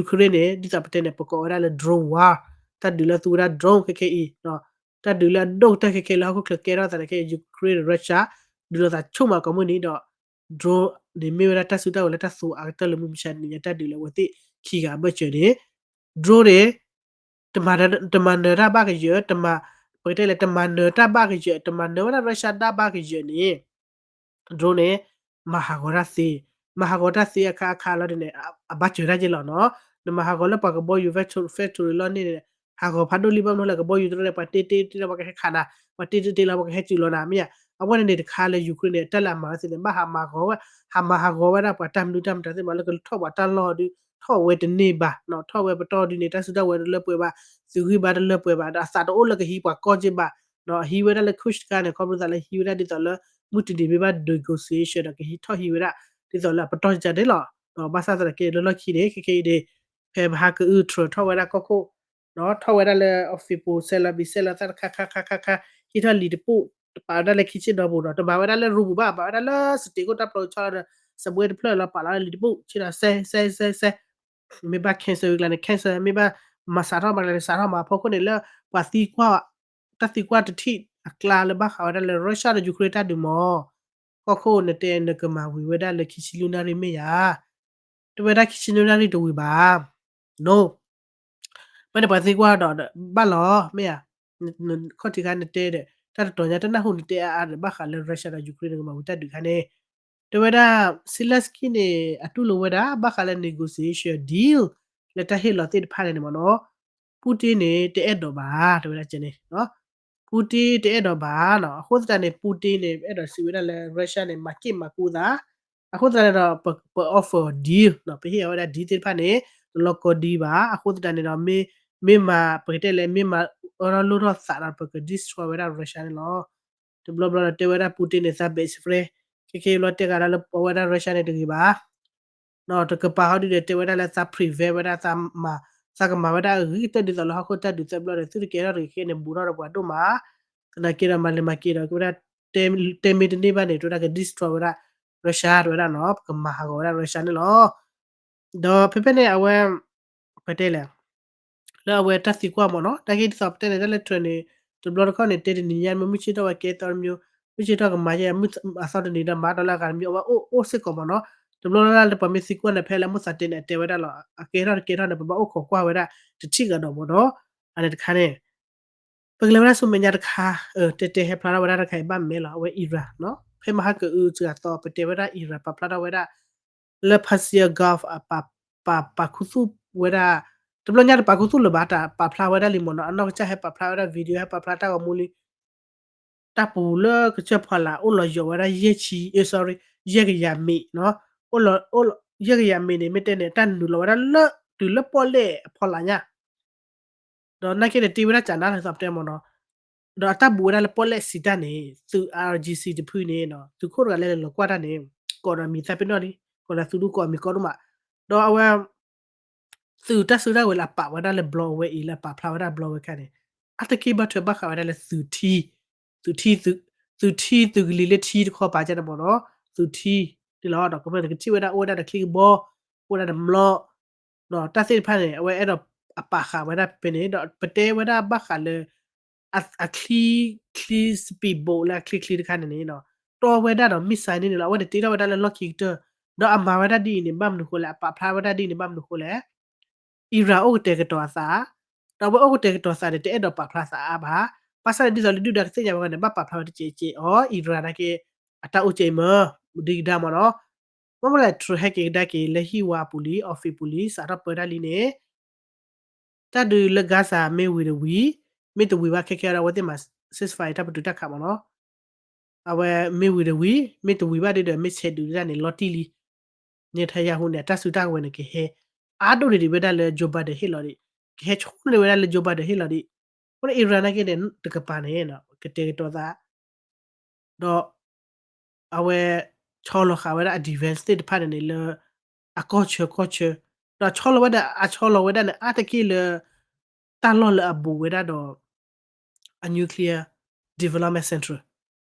Ukraine န့ၣ် ဒ်သိးပတဲန့ၣ် ပကိးဝဲဒၣ်လၢ drone war တၢ်ဒုးလၢသူဝဲဒၣ် drone ခဲခဲအံၤ, တၢ်ဒုးလၢအဒိၣ်ကတၢၢ်ခဲခဲလၢဟီၣ်ခိၣ်ချၢကဲထီၣ်သးနာ်က့ Ukraine Russia ဒုးလိာ်သးဆိကမိၣ်ကိးမုၢ်နံၤဒီး drone န့ၣ်မ့ၢ်ဝဲဒၣ်တၢ်စုတၢ်ဝဲၤလၢတၢ်သူအါကတၢၢ်လၢမုၢ်မဆါတနံၤညါ တၢ်ဒုးလၢအဝဲသ့ၣ်ခံဂၤအဘၢၣ်စၢၤန့ၣ် drone န့ၣ် တမၤနၢၤတၢ်ဘၣ်ကယၢၤ, ပကတဲလဲၣ် တမၤနၢၤတၢ်ဘၣ်ကယၢၤ, တမၤနၢၤဝဲဒၣ် Russia တၢ်ဘၣ်ကယၢၤန့ၣ် drone န့ၣ် မၤဟးဂီၤတၢ်သ့, မၤဟးဂီၤတၢ်သ့အခါအခါလီၤဒ်န့ၣ် အဘၣ်စၢၤတၢ်က့လီၤနီၤ. နမၤဟးဂီၤလၢပှၤကဘီယူၤ factory လီၤန့ၣ်န့ၣ် ဟးဂီၤဖးဒိၣ်လံ ဘၣ်မနုၤလဲၣ် ကဘီယူၤတရၢၣ်န့ၣ် ပှၤတ့တ့တ့လီၤ ပှၤကဟဲခးနၤ, ပှၤတ့တ့တ့လီၤ ပှၤကဟဲစုးလီၤနၤ မ့ၢ်ဧါ. အဝဲန့ၣ်န့ၣ်တခါလၢ Ukraine န့ၣ် တၢ်လၢအမၤဝဲသ့ၣ်န့ၣ် ဘၣ်ဟးမၤဟးဂီၤဝဲ, ဟးမၤဟးဂီၤဝဲဒၣ်ပှၤတၢ်မနုၤတၢ်မတၤသ့ၣ်မး လၢကထီၣ်ပှၤတၢ်လီၢ်ဒုး ထီၣ်ဝဲတန့ၢ်ဘၣ်, ထီၣ်ဝဲပတီၢ်ဒုးန့ၣ် တၢ်စုတၢ်ဝဲၤတလၢပှဲၤဘၣ်, သုးဂံၢ်ဘါတလၢပှဲၤဘၣ်, ဒီးအသးတအိၣ်လၢကဟံးပှၤကီၢ်က့ဘၣ်, ဟံးဝဲဒၣ်လၢ Kursk တခါန့ၣ် ခီဖျိသးလၢဟံးဝဲဒၣ်ဒ်သိးလၢ မုၢ်တနံၤမ့ၢ်ဘၣ် negotiation ဒီးကဟံးထီၣ်ဟံးဝဲဒၣ် ဒ်သိးလၢအပတီၢ်ကန့ၣ်လီၤ. ဘၣ်ဆၣ်သနာ်က့လၢလီၢ်ခံန့ၣ် ခဲခဲအံၤန့ၣ် ဖဲမဟါကအု Trump ထီၣ်ဝဲဒၣ်ကီၢ်ခိၣ် ထီၣ်ဝဲဒၣ်လၢ office ပူၤ ဆဲးလီၤဘံၣ်ဆဲးလီၤသၣ်တခါခါခါခါခါ ဟံးထီၣ်လံာ်တပူၤ တပာ်ဝဲဒၣ်လၢခံဆ့ၣ်နီၤပူၤဒီး တမၤဝဲဒၣ်လၢ room ပူၤဘၣ်, မၤဝဲဒၣ်လၢ stage ခိၣ်တၢ်ဖျိးဆီလီၤဒီး စပွဲတဖျၢၣ်လီၤ ပာ်လီၤလံာ်တပူၤ ဆ့ၣ်နီၤ ဆဲးဆဲးဆဲးဆဲး မ့ၢ်ဘၣ် cancel ဝံၤကျါန့ၣ် cancel မ့ၢ်ဘၣ် မၤစးထီၣ်မၤကျါန့ၣ် စးထီၣ်မၤအဖီခိၣ်န့ၣ်လၢ ပှၤသံကွၢ် တၢ်သံကွၢ်တထံၣ်အကျါလၢဘၣ်ဃးဝဲဒၣ်လၢ Russia ဒီး Ukraine တၢ်ဒုးမး ကီၢ်ခိၣ်နတဲနကမၤဝံၤဝဲဒၣ်လၢခံဆံလွံၢ်နၣ်ရံၣ်မ့ၢ်ဧါ, တဝဲဒၣ်ခံဆံလွံၢ်နၣ်ရံၣ်တဝံၤဘၣ်, no ဘၣ်န့ၣ်ပှၤသံကွၢ်ဒီး ဘၣ်လီၤ မ့ၢ်ဧါ, ခီၣ်ထံးခါနတဲဒီး တၢ်တတီၤညါတနၢ်ဟူနတဲအါအါဒီး ဘၣ်ဃးလၢ Russia ဒီး Ukraine နကမၤဝံၤတၢ်ဒုးခါန့ၣ်, တဝဲဒၣ် Zelensky န့ၣ် အတူၢ်လိာ်ဝဲဒၣ် ဘၣ်ဃးလၢ negotiation deal လၢတၢ်ဟ့ၣ်လီၤသ့ၣ်တဖၣ်န့ၣ်န့ၣ်မ့ၢ်နီၤ Putin န့ၣ် တအဲၣ်ဒိးဘၣ် တဝဲဒၣ်ကဲန့ၣ် Putin တအဲၣ်ဒိးဘၣ်နီၤ, အဃိသတးန့ၣ် Putin န့ၣ် အဲၣ်ဒိးစံးဝဲဒၣ်လၢ Russia န့ၣ် မၤက့ၣ်မၤကူသး, အဃိသတးန့ၣ်ဒီး ပ offer deal နီၤ, ပဟ့ၣ်အီၤဝဲဒၣ် deal သ့ၣ်တဖၣ်န့ၣ် တလီၤကီဒံဘၣ်, အဃိသတးန့ၣ်ဒီး မ့ၢ် မ့ၢ်မၤ ပကတဲလဲၣ် မ့ၢ်မၤအၢထီၣ်လိၣ်ထီၣ်သးဒီး ပက destroy ဝဲဒၣ် Russia န့ၣ်လီၤ. တဘျီဘျီဒီးတဲဝဲဒၣ် Putin န့ၣ် သး best friend ခဲခဲအံၤဘျီတဲဂၤဒၣ်လၢပဝဲဒၣ် Russia န့ၣ်တဂ့ၤဘၣ် တကပၤဟီဒုဒီး တဲဝဲဒၣ်လၢသး prevent ဝဲဒၣ် သးမၤ သးကမၤဝဲဒၣ်အဂ့ၤကတၢၢ်ဒ်သိးလၢဟီၣ်ခိၣ်တၢ်ဒုးသၢဘျီဒီး သုတကဲထီၣ်တဂ့ၤခဲန့ၣ် ဘူးထီၣ်ဒီးပှၤဒိၣ်မး, သနာ်က့ဒီးမၤလဲၤမၤက့ၤဒီး ကဝဲဒၣ် တဲမ့ၢ်တန့ၢ်ဘၣ်န့ၣ် တဝဲဒၣ်က destroy ဝဲဒၣ် Russia တဝဲဒၣ်နီၤ, ပကမၤဟးဂီၤဝဲဒၣ် Russia န့ၣ်လီၤ. ဒီးဖဲဖဲန့ၣ် အဝဲ ပတဲလဲၣ် လၢအဝဲတၢ်သံကွၢ်မ့ၢ်နီၤ, တၢ်ဂ့ၢ်ဒ်သိးပတဲန့ၣ် တၢ်လၢ Trump န့ၣ် တဘျီတခီၣ်န့ၣ် တဲတနံၤညါ မ့ၢ်မုၢ်ဆ့ၣ်ထီၣ်ဝဲကဲသီတမံၤ, မုၢ်ဆ့ၣ်ထီၣ်ကမၤယဲ မုၢ်အသီတနံၤဒီးမၤဒီးလၢအဂၤတမံၤ အဝဲအိၣ်အိၣ်စ့ၢ်ကီးမ့ၢ်နီၤ, တဘျီလၢ်လၢ်လၢပှၤမ့ၢ်သံကွၢ်န့ၣ် ဖဲလၢမိၢ်သးတဲန့ၣ် အတဲဝဲဒၣ်လီၤ, အကဲထီၣ်တကဲထီၣ်န့ၣ် ပဘၣ်အိၣ်ခိးကွၢ်ဝဲဒၣ် တထံၣ်ဂၤဒီးမ့ၢ်နီၤ, အန့ၣ်တခါန့ၣ် ပကလဲၤဝဲဒၣ်ဆူမဲာ်ညါတခါ, တဲတဲဟဲဖျါထီၣ်ဝဲဒၣ်တခါအံၤ ဘၣ်မဲာ်လီၤ, အဝဲ Iran နီၤ, ဖဲမဟါကအုစှၤသီ ပတဲဝဲဒၣ် Iran ပာ်ဖျါထီၣ်ဝဲဒၣ် လၢ Persian Gulf အပာ် ပာ် ပာ်ခူသူၣ်ဝဲဒၣ် တ တဘျီညါတပာ်ခူသူၣ်လၢၤဘၣ် တၢ်ပာ်ဖျါဝဲဒၣ်လံမ့ၢ်နီၤ, အနီၢ်ကစၢ်ဟဲပာ်ဖျါဝဲဒၣ် video ဟဲပာ်ဖျါတၢ်ဂီၤမူလံ တၢ်ပူၤလၢကစၢၢ်ဖီလာ်အိၣ်လီၤယိာ်ဝဲဒၣ်ယဲၢ်ဆံ, အ့ sorry, ယဲၢ်ကယၤမ့ၣ်နီၤ, အိၣ်လီၤ, ယဲၢ်ကယၤမ့ၣ်န့ၣ် မ့ၢ်တဲန့ၣ် တၢ်နုာ်လီၤဝဲဒၣ်လၢ တုၤလၢပီၣ်လဲၣ်အဖီလာ်ညါ ဒီးနာ်က့န့ၣ် တ့ဝဲဒၣ်ကနါလၢသီပတဲမ့ၢ်နီၤ, ဒီးအတၢ်ဘူးဝဲဒၣ်လၢပီၣ်လဲၣ်စံးတၢ်န့ၣ် သုး I R G C တဖုန့ၣ် သုးခိၣ်တဂၤလဲၤလဲၤလီၤကွၢ်တၢ်န့ၣ် ကိးဒီးမံၤသၣ်ပ့ၤနီၣ်လံ, ကိးဒီးသုးဒူကိးမံၤကီဒိၣ်မး, ဒီးအဝဲ သုးတၢ်စုတၢ်ဝဲၤလၢအပာ်ဝဲဒၣ်လၢဘျီဝဲအံၤ လၢအပာ်ဖျါဝဲဒၣ်ဘျီဝဲခါန့ၣ် အါတက့ၢ်ဘၣ်ထွဲဘၣ်ဃးဝဲဒၣ်လၢသုးထံ, သုးထံ, သုးထံသုးကလံၤလၢထံတခီပၤကန့ၣ်မ့ၢ်နီၤ, သုးထံန့ၣ်လီၤ. ဒီးကမ့ၢ်နကထံၣ်ဝဲဒၣ်အိၣ်ဝဲဒၣ်ဒီးချံကဘီ, အိၣ်ဝဲဒၣ်ဒီးမျိာ်, ဒီးတၢ်သ့ၣ်တဖၣ်န့ၣ် အဝဲအဲၣ်ဒိးအပာ်ဃာ်ဝဲဒၣ်ဖဲန့ၣ် ဒီးပတဲဝဲဒၣ်ဘၣ်ဃးလၢ အချံ, ချံ speedboat လၢအချံချံတခါန့ၣ်န့ၣ် တီဝဲဒၣ်ဒီး missile န့ၣ်န့ၣ်လီၤ. အဝဲန့ၣ်တ့ထီၣ်ဝဲဒၣ်လၢလီၢ်ခံကတၢၢ်, ဒီးအမၤဝဲဒၣ်ဒ်အံၤန့ၣ် ဘၣ်မနုၤဃိလဲၣ်, အပာ်ဖျါဝဲဒၣ်ဒ်အံၤန့ၣ် ဘၣ်မနုၤဃိလဲၣ် Iran အိၣ်ကတဲာ်ကတီၤအသး, ဒီးအဝဲအိၣ်ကတဲာ်ကတီၤသးန့ၣ် တအဲၣ်ဒိးပာ်ဖျါသးအါဘၣ်. ဘၣ်ဆၣ်န့ၣ်ဒ်သိးလၢဒုၣ်ဒါကသ့ၣ်ညါဝဲအဂီၢ်န့ၣ် ဘၣ်ပာ်ဖျါဝဲတကဲးကဲးအီၤ Iran နာ်က့ အတၢ်အိၣ်ကဲအံၤမ့ၢ် ဒ်ကဒါမ့ၢ်နီၤ. မ့ၢ်မ့ၢ်လဲၣ် Trump ဟဲက့ၤကဒါက့ၤလၢဟံၣ်ဝါပူၤလံ office ပူၤလံ စးထီၣ်ပၢတၢ်လံန့ၣ် တၢ်ဒုးလၢ Gaza မ့ၢ်ဝံၤဒီးဝံၤ, မ့ၢ်တဝံၤဘၣ်ခဲခဲဒီး အဝဲသ့ၣ်မၤ ceasefire တၢ်ပတုာ်တၢ်ခးမ့ၢ်နီၤ. အဝဲမ့ၢ်ဝံၤဒီးဝံၤ, မ့ၢ်တဝံၤဘၣ်ဒီး မ့ၢ်ဆဲးဒုးတၢ်န့ၣ် လီၤတံၢ်လံ. Netanyahu န့ၣ် အတၢ်စုတၢ်ကဝဲၤန့ၣ် ကဟဲ အါဒိၣ်န့ၢ်ဒံးဝဲဒၣ်လၢ Joe Biden ဟ့ၣ်လီၤဒံး, ကဟဲဆိန့ၢ်ဝဲဒၣ်လၢ Joe Biden ဟ့ၣ်လီၤဒံး. အဃိန့ၣ် Iran နာ်က့န့ၣ် တကပၤန့ၣ် ကတဲာ်ကတီၤသး ဒီး အဝဲ ဆီလီၤဃာ်ဝဲဒၣ်အ defense သ့ၣ်တဖၣ်န့ၣ်န့ၣ်လၢ အကီၢ်ဆၢကီၢ်ဆၢ, ဒီးဆီလီၤဝဲဒၣ် အဆီလီၤဝဲဒၣ်န့ၣ် အါတက့ၢ်လၢ တၢ်လီၢ်လၢအဘူးဝဲဒၣ်ဒီး အ nuclear development center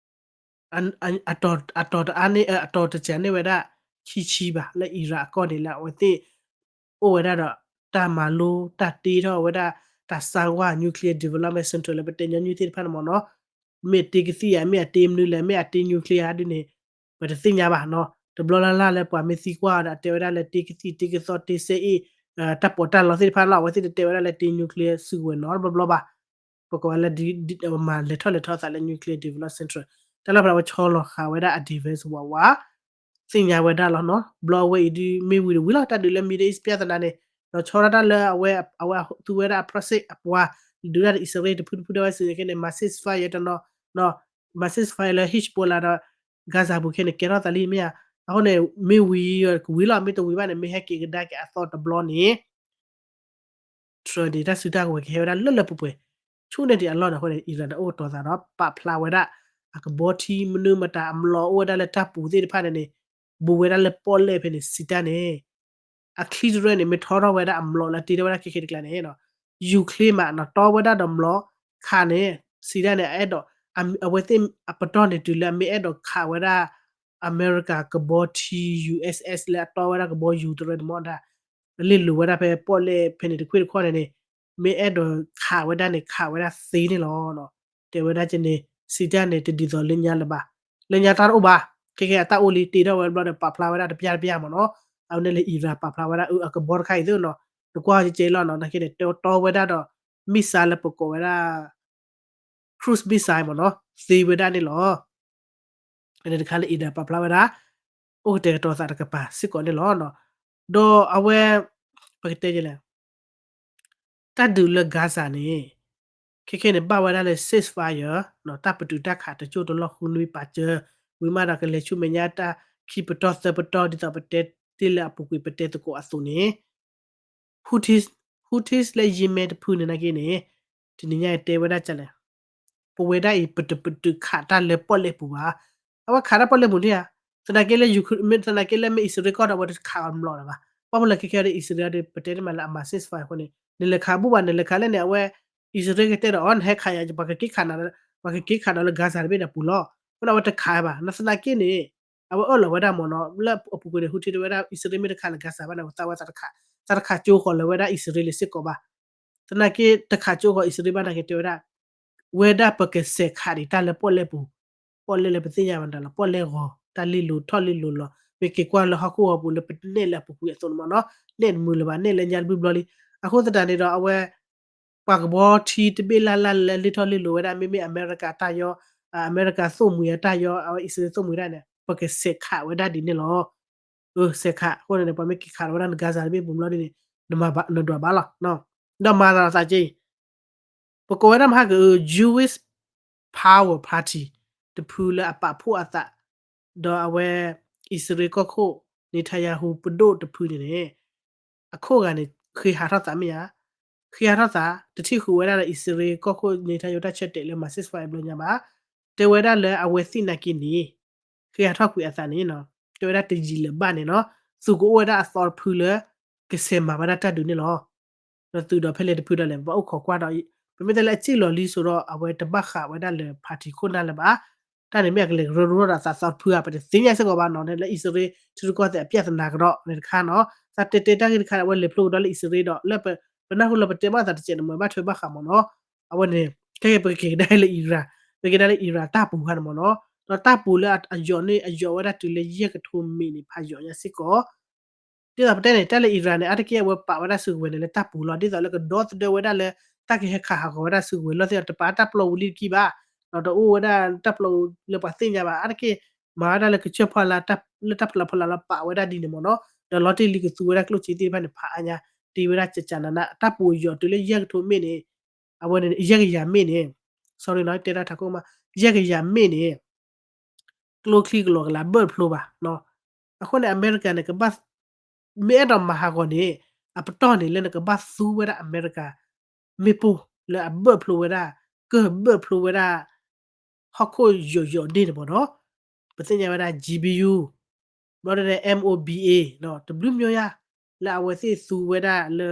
အတီၤတအါန့ၣ် အတီၤတစှၤန့ၢ်ဝဲဒၣ် ခံဆံဘၣ် လၢ Iran အကီၢ်န့ၣ်လၢအဝဲသ့ၣ် အိၣ်ဝဲဒၣ်ဒီး တၢ်မၤလိ တၢ်တ့ထီၣ်ဝဲဒၣ် တၢ်စါဝါ nuclear development center လၢပတဲညီနုၢ်သ့ၣ်တဖၣ်န့ၣ်မ့ၢ်နီၤ, မ့ၢ်တ့ကသံၣ်ဧါ မ့ၢ်အတ့မနုၤလဲၣ် မ့ၢ်အတ့ nuclear ဧါဒ်န့ၣ် ပတသ့ၣ်ညါဘၣ်နီၤ. တဘျီလၢ်လၢ်လၢပှၤမ့ၢ်သံကွၢ်ဒီး အတဲဝဲဒၣ်လၢတ့ကသံၣ် တ့ကသီ တ့စဲအ့ၣ် တၢ်ပီးတၢ်လီသ့ၣ်တဖၣ်လီၤ. အဝဲသ့ၣ်တတဲဝဲဒၣ်လၢတ့ nuclear စုကဝဲၤနီတဘျီဘျီဘၣ်. ပကိးဝဲလၢ မၤလဲၤထီၣ်လဲၤထီသးလၢ nuclear development center တၢ်လီၢ်ဖဲန့ၣ် အဝဲဆီလီၤဃာ်ဝဲဒၣ်အ defense ဝးဝး သ့ၣ်ညါဝဲဒၣ်လီၤနီၤ. ဘျီအဝဲအံၤဒုး မ့ၢ်ဝံၤဒီးဝံၤလီၤ တၢ်ဒုးလၢ Middle East ပြဿနာန့ၣ် ဒီးဆီဒၣ်တၢ်လၢအဝဲ အဝဲသူဝဲဒၣ်အ process အပှၤ ဒုးတၢ်ဒီး အံၣ်စရ့လးတဖုတဖုဒၣ်ဝဲစံးခဲန့ၣ် မၤ ceasefire တနီၤ မၤ ceasefire လၢ Hezbollah ဒီး Gaza ပူၤခဲန့ၣ် ကဲထီၣ်သးလံမ့ၢ်ဧါ. အဃိန့ၣ် မ့ၢ်ဝံၤကဝံၤလီၤ မ့ၢ်တဝံၤဘၣ်န့ၣ် မ့ၢ်ဟဲက့ၤကဒါက့ၤအသီတဘျီန့ၣ် Trump န့ၣ် တၢ်စုတၢ်ကဝဲၤကဟဲဝဲဒၣ်လၢလၢပှဲၤပှဲၤ ဆူၣ်န့ၢ်ဒံးအလီၢ်န့ၣ်အဃိန့ၣ် Iran န့ၣ်အိၣ်ကတီၤသးဒီး ပာ်ဖျါဝဲဒၣ် အကဘီထံမနုၤမတၤ အမျိာ်အိၣ်ဝဲဒၣ်လၢတၢ်ပူၤသ့ၣ်တဖၣ်န့ၣ်န့ၣ် ဘူးဝဲဒၣ်လၢပီၣ်လဲၣ်ဖဲန့ၣ် စံးတၢ်န့ၣ် အချံတရၢန့ၣ် မ့ၢ်ထီထီၣ်ဝဲဒၣ်အမျိာ်လၢတ့ထီၣ်ဝဲဒၣ်ခဲခဲတကျါန့ၣ် Ukraine မးနီၤ တီဝဲဒၣ်ဒီးမျိာ်ခးန့ၣ် စံးတၢ်န့ၣ် အအဲၣ်ဒိး အဝဲသ့ၣ်အပတီၢ်န့ၣ်တုၤလၢအမ့ၢ်အဲၣ်ဒိးခးဝဲဒၣ် အမဲရကၤကဘီထံ U S S လၢအတီဝဲဒၣ်ကဘီယူၤတရၢန့ၣ်မ့ၢ်ဒၣ် လ့ၣ်လိၤဝဲဒၣ်ဖဲပီၣ်လဲၣ်ဖဲန့ၣ်တခွ့ၣ်တခီၣ်န့ၣ်န့ၣ် မ့ၢ်အဲၣ်ဒိးခးဝဲဒၣ်န့ၣ် ခးဝဲဒၣ်သ့န့ၣ်လီၤ. တဲဝဲဒၣ်ကန့ၣ် စံးတၢ်န့ၣ် တဒ်သိးလၢညါလၢၤဘၣ်. လၢညါတၢ်တအိၣ်ဘၣ် ခဲကဲအတၢ်အိၣ်လံ တ့ထီၣ်ဝဲတဘျီဒီး ပာ်ဖျါဝဲဒၣ်တပျၢ်တပျၢ်မ့ၢ်နီၤ. အဝဲန့ၣ်လၢ Iran ပာ်ဖျါဝဲဒၣ် အကဘီတခါအံၤသ့နီၤ နကွၢ်ကဲလီၤနီၤ နာ်က့န့ၣ် တီဝဲဒၣ်ဒီး missile လၢပကိးဝဲဒၣ် cruise missile မ့ၢ်နီၤ သ့ဝဲဒၣ်န့ၣ်လီၤ. အန့ၣ်တခါလၢ Iran ပာ်ဖျါဝဲဒၣ် အိၣ်ကတဲာ်ကတီၤသးတကပၤစ့ၢ်ကီးန့ၣ်လီၤ. ဒီးအဝဲ ပကတဲလဲၣ် တၢ်ဒုးလၢ Gaza န့ၣ် ခဲခဲန့ၣ် ဘၣ်ဝဲဒၣ်လၢ ceasefire တၢ်ပတုာ်တၢ်ခးတစိၢ်တလီၢ်ဃုနွံပာ်စၢၤ ဝံၤမးဒီးကလဲၤဆူမဲာ်ညါတၢ်ခံပတီၢ်သၢပတီၢ် ဒ်သိးပတဲတ့ၢ်လၢအပူၤကွံာ်ပတဲသကိးအသိးန့ၣ် Houthis, Houthis လၢ Yemen တဖုန့ၣ်နာ်က့န့ၣ် တနံၤညါအံၤတဲဝဲဒၣ်လဲၣ် ပဝဲဒၣ်အံၤ ပတပတုာ်ခးတၢ်လၢပီၣ်လဲၣ်ပူၤဘၣ်. အဝဲခးတၢ်ပီၣ်လဲၣ်ပူၤန့ၣ်ဧါ သနာ်က့လၢ Ukraine မ့ၢ်သနာ်က့လၢမ့ၢ်အံၣ်စရ့လးကီၢ်ဒီး အဝဲတခးအီၤတမျိာ်လၢၤဘၣ်. ဘၣ်မနုၤလဲၣ်ခဲခဲဒီး အံၣ်စရ့လးဒီး ပတဲတ့ၢ်မးလၢအမၤ ceasefire အဃိန့ၣ် နလဲၤခးဘူၣ်ဘၣ် နလဲၤခးလဲၣ်န့ၣ် အဝဲ အံၣ်စရ့လးကတဲဒီးအီၤ နဟဲခးယၤ ပှၤကက့ၤခးနၤ ပှၤကက့ၤခးနၤလၢ Gaza တဘ့ၣ်ဒီးပူၤလီၤ. အဃိန့ၣ် အဝဲတခးဘၣ် နသနာ်က့န့ၣ် အဝဲအၢၣ်လီၤဝဲဒၣ်မ့ၢ်နီၤ လၢအပူၤကွံာ်န့ၣ် Houthi တဲဝဲဒၣ် အံၣ်စရ့လးမ့ၢ်တခးလၢ Gaza ဘၣ်န့ၣ် အဝဲသးဝဲ သးတခးကၠိဃီၤလၢၤဝဲဒၣ်အံၣ်စရ့လးစ့ၢ်ကီးဘၣ်. သနာ်က့တခးကၠိဃီၤအံၣ်စရ့လးဘၣ်နာ်က့တဲဝဲဒၣ် ဝဲဒၣ်ပကစဲးခးဒံးတၢ်လၢပီၣ်လဲၣ်ပူၤ, ပီၣ်လဲၣ်လၢပသ့ၣ်ညါမတၤလီၤ ပီၣ်လဲၣ်ဂီၤ တၢ်လ့ၣ်လိၤထီၣ်လ့ၣ်လိၤလီၤ မ့ၢ်က့ၤကွၢ်လၢဟီၣ်ခိၣ်ဟီၣ်ပူၤလၢပနဲၣ်လၢအပူၤကွံာ်အသိးန့ၣ်မ့ၢ်နီၤ နဲၣ်တမုာ်လၢၤဘၣ် နဲၣ်လၢညါတဘျုးဘျီလံ. အဃိသတးန့ၣ်ဒီးအဝဲ ပှၤကဘီထံတဘ့ၣ်လၢ်လၢ်လၢလ့ၣ်ထီၣ်လ့ၣ်လိၤဝဲဒၣ် မ့မ့ၢ်အမဲရကၤတၢ်ယီ အမဲရကၤသိၣ်မှံၤအတၢ်ယီ အဝဲအံၣ်စရ့လးသိၣ်မှံၤဒၣ်န့ၣ် ပကစဲးခးဝဲဒၣ်ဒ်န့ၣ်လီၤ. စဲးခး အဃိန့ၣ် ပှၤမ့ၢ်က့ၤခးလီၤဝဲဒၣ်န Gaza တဘ့ၣ်ပူၤဘျီဒ်န့ၣ် နဒွးဘၣ်လီၤ. ဒီးမၤသးသးက့ ပကိးဝဲဒၣ်မဟါကအု Jewish Power Party တဖုလၢအပာ်ဖှိၣ်အသး ဒီးအဝဲ အံၣ်စရ့လးကီၢ်ခိၣ် Netanyahu ပဒိၣ်တဖုန့ၣ်န့ၣ် အခိၣ်ဂၤန့ၣ် ဃ့ဟးထီၣ်သးမ့ၢ်ဧါ, ဃ့ဟးထီၣ်သး တထံၣ်ဃုာ်ဝဲဒၣ်လၢအံၣ်စရ့လးကီၢ်ခိၣ် Netanyahu တၢ်ဆၢတဲာ်လၢမၤ ceasefire ဘျီညါဘၣ်, တဲဝဲဒၣ်လၢအဝဲသ့ၣ်နာ်က့န့ၣ် ဃ့ဟးထီၣ်ကွံာ်အသးန့ၣ် တဲဝဲဒၣ်တယံာ်လၢၤဘၣ်န့ၣ်နီၤ, သူၣ်ကအိၣ်ဝဲဒၣ်အသီတဖုလၢ ကဆဲးမၤဝဲဒၣ်တၢ်ဒုးန့ၣ်လီၤ. ဒီးသုးဒီးဖဲလဲၣ်တဖုဒီးလဲၣ် ဘၣ်အိၣ်ခိးကွၢ်ဒီး ပမ့ၢ်တဲလၢအစ့ၣ်လီၤလံစိဒီး အဝဲတဘၣ်ဃးဝဲဒၣ်လၢ party ခိၣ်နၢ်လၢၤဘၣ်, တၢ်န့ၣ်မ့ၢ်အကလဲၤကရၢကရိဒီးသးသီတဖုဧါ ပတသ့ၣ်ညါစ့ၢ်ကီးဘၣ်နီၤ, လၢအံၣ်စရ့လး ထံရူၢ်ကီၢ်သဲးအပြဿနာကဒီးန့ၣ်တခါနီၤ, သးတဲတဲတၢ်ဂ့ၢ်တခါ အဝဲလဲၤဖျိကဒီးလၢအံၣ်စရ့လးဒီး လၢပနၢ်ဟူလၢပတဲဘၣ်သးတစဲးန့ၣ် မ့ၢ်ဘၣ်ထွဲဘၣ်ဃးမ့ၢ်နီၤ, အဝဲန့ၣ် ခဲကဲပကက့ၤကဒါလၢ Iran, ပကက့ၤကဒါလၢ Iran တၢ်ပူၤခါန့ၣ်မ့ၢ်နီၤ, ဒီးတၢ်ပူၤလၢအယိာ်န့ၣ် အယိာ်ဝဲဒၣ်တုၤလၢယဲၢ်ကထိမ့ၢ်န့ၣ် ဖးယိာ်ညါစ့ၢ်ကီး ဒ်သိးပတဲန့ၣ် တၢ်လၢ Iran န့ၣ် အါတက့ၢ်အဝဲပာ်ဝဲဒၣ်စုကဝဲၤန့ၣ် လၢတၢ်ပူၤလီၤ, ဒ်သိးလၢကဒီသဒၢဝဲဒၣ်လၢ တၢ်ကဟဲခးဟးဂီၤဝဲဒၣ်စုကဝဲၤလီၢ်သ့ၣ်ဒီး တပာ်တၢ်ပျီဝံၤလံတက့ၢ်ဘၣ်, ဒီးတအိၣ်ဝဲဒၣ်တၢ်ပျီလၢပှၤသ့ၣ်ညါဘၣ်, အါတက့ၢ် မၤဝဲဒၣ်လၢကစၢၢ်ဖီလာ် လၢတၢ်ဖီလာ်ဖီလာ်လီၤ ပာ်ဝဲဒၣ်ဒ်န့ၣ်မ့ၢ်နီၤ, ဒီးလီၤတံၢ်လံကသူဝဲဒၣ်ကျိၣ်စ့သ့ၣ်တဖၣ်န့ၣ် ဖးအါညါ တ့ဝဲဒၣ်ကကနန တၢ်ပူၤအယိာ်တုၤလၢယဲၢ်ကထိမ့ၢ်န့ၣ် အဝဲန့ၣ် ယဲၢ်ကယၤမ့ၢ်န့ၣ် sorry နီၤ တဲဒၣ်ထးခိၣ်မး ယဲၢ်ကယၤမ့ၢ်န့ၣ် ကျိချံကလီကလးဘၢၣ်တဖျိဘၣ်နီၤ, အဃိန့ၣ် အမဲရကၤန့ၣ် ကဘၣ် မ့ၢ်အဲၣ်ဒိးမၤဟးဂီၤန့ၣ် အပတီၢ်န့ၣ်လၢနကဘၣ်သူဝဲဒၣ်အမဲရကၤ မ့ၣ်ပိၢ်လၢအဘၢၣ်ဖျိဝဲဒၣ် ကဘၢၣ်ဖျိဝဲဒၣ် ဟီၣ်ခိၣ်ယိာ်ယိာ်န့ၣ်တမ့ၢ်နီၤ, ပသ့ၣ်ညါဝဲဒၣ် GPU ဘျီဒီး MOBA နီၤ တဘျုးမံၤယါ လၢအဝဲသ့ၣ်သူဝဲဒၣ်လၢ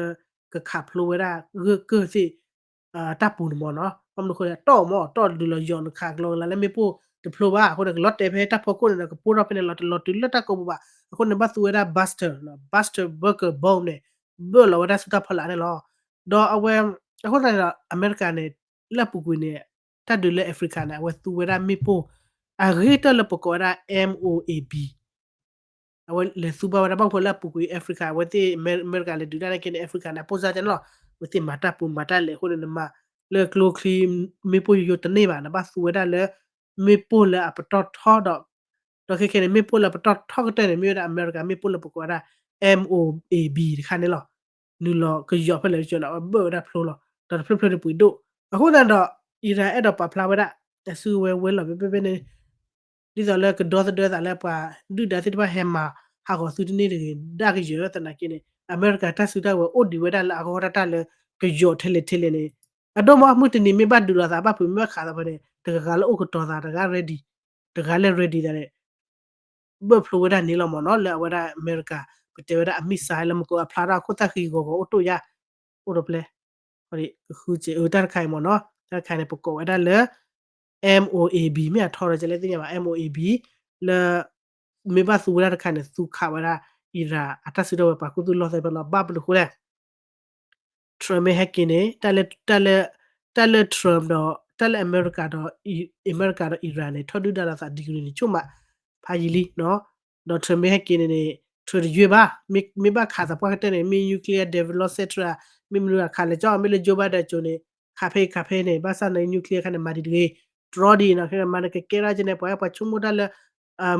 ကခးဖျိဝဲဒၣ်ဂၢၢ်ကၢၢ်သ့ၣ် တၢ်ပူၤန့ၣ်မ့ၢ်နီၤ, ဘၣ်မနုၤအဃိန့ၣ် တီၢ်မ့ၢ်တီၢ်ဒုးလီၤယိာ်နခးကလီကလးလၢမ့ၣ်ပိၢ်တဖျိဘၣ်, အဃိန့ၣ် ကလီၤတဲာ်ဖဲတၢ်ဖီခိၣ်န့ၣ်ဒီး ကပိၢ်ထီၣ်ဖဲန့ၣ်လီၤ တလီၤတုၤလၢတၢ်ကိးပူၤဘၣ်, အဃိန့ၣ် ဘၣ်သူဝဲဒၣ် buster နီၤ buster bunker bomb န့ၣ် ဘၢၣ်လီၤဝဲဒၣ်ဆူတၢ်ဖီလာ်န့ၣ်လီၤ, ဒီးအဝဲ အဃိသတးန့ၣ်ဒီး အမဲရကၤန့ၣ် လၢအပူၤကွံာ်န့ၣ် တၢ်ဒုးလၢ Africa န့ၣ် အဝဲသူဝဲဒၣ်မ့ၣ်ပိၢ် အဂ့ၢ်တၢၢ်လၢပကိးဝဲဒၣ် MOAB အဝဲလဲၤသူဘၣ်ဝဲဒၣ်ဘၣ်မနုၤဃိလၢအပူၤကွံာ် Africa အဝဲသ့ၣ် အမဲရကၤလဲၤဒုးတၢ်နာ်က့န့ၣ် Africa န့ၣ် အပိၢ်စါကဲန့ၣ်လီၤ, အဝဲသ့ၣ်မၤတၢ်ပူၤမၤတၢ်လဲၤအဃိန့ၣ် နမၤလၢကျိချံ မ့ၣ်ပိၢ်ယိယိတန့ၢ်ဘၣ် နဘၣ်သူဝဲဒၣ်လၢ မ့ၣ်ပိၢ်လၢအပတီၢ်ထီဒီး ဒီးခဲခဲန့ၣ် မ့ၣ်ပိၢ်လၢပတီၢ်ထီကတၢၢ်န့ၣ် မ့ၢ်ဝဲဒၣ်အမဲရကၤမ့ၣ်ပိၢ်လၢပကိးဝဲဒၣ် MOAB တခါန့ၣ်လီၤ, နုာ်လီၤကယီၤဖဲလဲၣ်ကၠီလီၤ အဝဲဘၢၣ်ဝဲဒၣ်ဖျိလီၤ, ဒီးတဖျၢၣ်ဖျၢၣ်တပှ့ၤဒိၣ်, အဃိသတးဒီး Iran အဲၣ်ဒိးပာ်ဖျါဝဲဒၣ် အစုကဝဲၤဝဲလီၤဖဲဖဲဖဲန့ၣ် ဒ်သိးလၢကဒီသဒၢသးလၢပှၤဒုၣ်ဒါသ့ၣ်တဖၣ်ဟဲမၤဟးဂီၤသုတန့ၢ်တဂ့ၤ ဒၣ်ကယၢၤသနာ်က့န့ၣ် အမဲရကၤတၢ်စုတၢ်ဝဲၤအိၣ်ဒံးဝဲဒၣ်လၢအဂီၢ်တၢ်တၢ်လၢကယီၤထဲလဲၣ်ထဲလဲၣ်န့ၣ်, အဒိၣ်မးမုၢ်တနံၤမ့ၢ်ဘၣ်ဒုးလိာ်သးဘၣ်ဖုးမ့ၢ်ဘၣ်ခးသးဖဲန့ၣ် တဂၤဂၤလၢအိၣ်ကတီၤသး တဂၤ ready တဂၤလဲၣ် ready သးန့ၣ် ဘၢၣ်ဖျိဝဲဒၣ်န့ၣ်လီၤမ့ၢ်နီၤ လၢအဝဲဒၣ်အမဲရကၤ ပတဲဝဲဒၣ်အ missile လၢမ့ၢ်ကိးအဖျါထီၣ်အခိၣ်သၣ်ဃံဂီၤဂီၤအိၣ်တိၣ်ယါ အိၣ်ဒီးပျဲ ဃုစဲးအတၢ်တခါအံၤမ့ၢ်နီၤ တၢ်တခါန့ၣ် ပကိးဝဲဒၣ်လၢ MOAB မ့ၢ်အထီဒီးကလဲၣ်သ့ၣ်ညါဘၣ် MOAB လၢ မ့ၢ်ဘၣ်သူဝဲဒၣ်တခါန့ၣ် သူခးဝဲဒၣ် Iran အတၢ်စုထီၣ်ဝဲပှၤကူၣ်သူၣ်လီၢ်သဲဖဲလီၤ ဘၣ်မနုၤဃိလဲၣ် Trump မ့ၢ်ဟဲက့ၤန့ၣ် တၢ်လၢ တၢ်လၢ Trump ဒီး တၢ်လၢအမဲရကၤဒီး အမဲရကၤဒီး Iran န့ၣ် ထီၣ်ဒုၣ်ဒါလိာ်သး degree န့ၣ် ဆိကမိၣ် ဖးယံာ်လံနီၤ ဒီး Trump မ့ၢ်ဟဲက့ၤန့ၣ်န့ၣ် Trump တယွ့ဘၣ် မ့ၢ်ဘၣ်ခးသပှၢ်ကတၢၢ်န့ၣ် မ့ၢ် nuclear develop cetera မ့ၢ်မနုၤခးလဲၤကၠီ မ့ၢ်လၢ Joe Biden ကၠိန့ၣ် ခးဖဲအံၤခးဖဲန့ၣ် ဘၣ်ဆၣ်န့ၣ် nuclear ခါန့ၣ် မၤဒံးတဂ့ၤ တြီဒံးနီၤ ခဲမၤန့ၣ် ကကဲထီၣ်ကန့ၣ် ပှၤပှၤဆိကမိၣ်တၢ်လၢ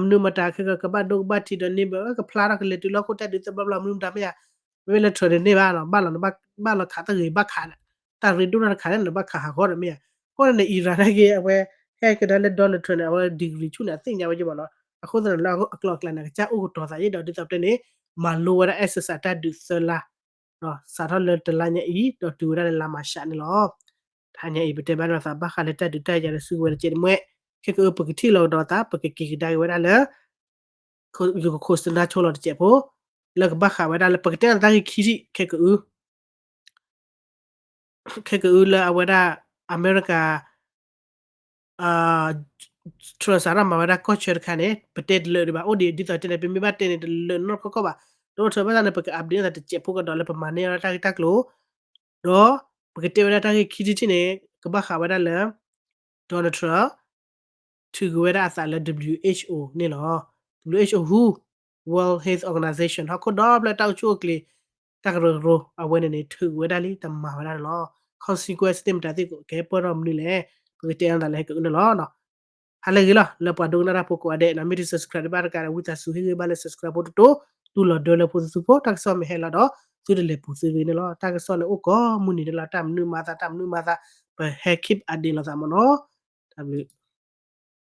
မနုၤမတၤခဲကဘၣ်ဒိကဘၣ်ထံးဒီးန့ၣ် ဘၣ်ကဖျါထီၣ်ကလဲၤတုၤလီၢ်ခိၣ်တၢ်ဒုးသ့ဘျီဘျီ မနုၤမတၤမ့ၢ်ဧါ မ့မ့ၢ်လၢ Trump န့ၣ်န့ၢ်ဘၣ်နီၤ ဘၣ်လီၤ ဘၣ်လီၤခးတဂ့ၤ ဘၣ်ခး တၢ်ရ့ဒိၣ်တၢ်တခါန့ၣ် နဘၣ်ခးဟးဂီၤဒီးမ့ၢ်ဧါ အဃိန့ၣ်န့ၣ် Iran နာ်က့ အဝဲ ဟဲကဒါလၢ Donald Trump န့ၣ် အဝဲ degree ဆူၣ်န့ၣ် အသ့ၣ်ညါဝဲက့ၤမ့ၢ်နီၤ အဃိသတးန့ၣ် လၢအကျိၤအကျဲန့ၣ် ကစၢ်အိၣ်ကတီၤသးယ့ၣ်ဒီး ဒ်သိးပတဲန့ၣ် မၤလိဝဲဒၣ် exercise တၢ်ဒုးသၢလါ စးထီၣ်လၢတလါညါအံၤ ဒီးတုၤဝဲဒၣ်လၢလါမၤရှးန့ၣ်လီၤ. တဟါညါအံၤ ပတဲဘၣ်လိာ်သးဘၣ်ဃးလၢတၢ်ဒုးတၢ်ယၤလၢစုကဝဲၤတကဲးတမှဲ ခဲကအု ပကထံၣ်လီၤကဒီးသး ပကက့ၤကဒါက့ၤဝဲဒၣ်လၢ ယကခိၣ်စနါဆိလီၤတစဲးဖိ လၢကဘၣ်ဃးဝဲဒၣ်လၢ ပကတဲလီၤတၢ်ဂ့ၢ်ခံထံၣ် ခဲကအု ခဲကအုလၢအဝဲဒၣ် အမဲရကၤ Trump စးထီၣ်မၤဝဲဒၣ်ကီၢ်ဆၢတခါန့ၣ် ပတဲတလၢာ်ဒံးဘၣ် အိၣ်ဒံးဒ်သိးတဲန့ၣ် ပမ့ၢ်ဘၣ်တဲန့ၣ် တလၢာ်နီတခီခီဘၣ် ဒီး Trump ဘၣ်ဆၣ်န့ၣ် ပက update သးတစဲးဖိကဒီးလၢ ပမၤန့ၢ်ဝဲဒၣ်တၢ်ဂ့ၢ်တၢ်ကျိၤ ဒီး ပကတဲဝဲဒၣ်တၢ်ဂ့ၢ်ခံထံၣ်တထံၣ်န့ၣ် ကဘၣ်ဃးဝဲဒၣ်လၢ Donald Trump ထုးက့ၤဝဲဒၣ်အသးလၢ WHO န့ၣ်လီၤ. WHO who World Health Organization ဟီၣ်ခိၣ်ဒီဖျၢၣ်တၢ်အိၣ်ဆူၣ်အိၣ်ချ့ တၢ်ကရၢကရိ အဝဲန့ၣ်န့ၣ် ထုးက့ၤဝဲဒၣ်လံ တမၤဝဲဒၣ်န့ၣ်လီၤ. consequence သ့ၣ်မတၤသ့ၣ် ကဟဲပၢၢ်ထီၣ်မနုၤလဲၣ် ပကတဲအသးလၢဟဲကအုန့ၣ်လီၤ. ဟါလၢအဂ့ၤလီၤ လၢပှၤဒိကနၣ်တၢ်ဖိကိးဂၤဒဲး မ့ၢ်တ subscribe တဘၣ်တကးဒီး ဝံသးစူၤဟ့ၣ်ဂံၢ်ဘါလၢ subscribe ဖိတတိၤ တူၢ်လိာ်ဒၢလၢဖိသသူဖိ တၢ်ကစီၣ်မ့ၢ်ဟဲလီၤဒီး သုတလဲၤပူၤသုဂ့ၤန့ၣ်လီၤ. တၢ်ကစီၣ်န့ၣ်အိၣ်ကိးမုၢ်နံၤဒဲးလီၤ. တၢ်မနုၤမၤသး တၢ်မနုၤမၤသး ပဟဲ keep update လိာ်သးမ့ၢ်နီၤ. တၢ်ဘျုး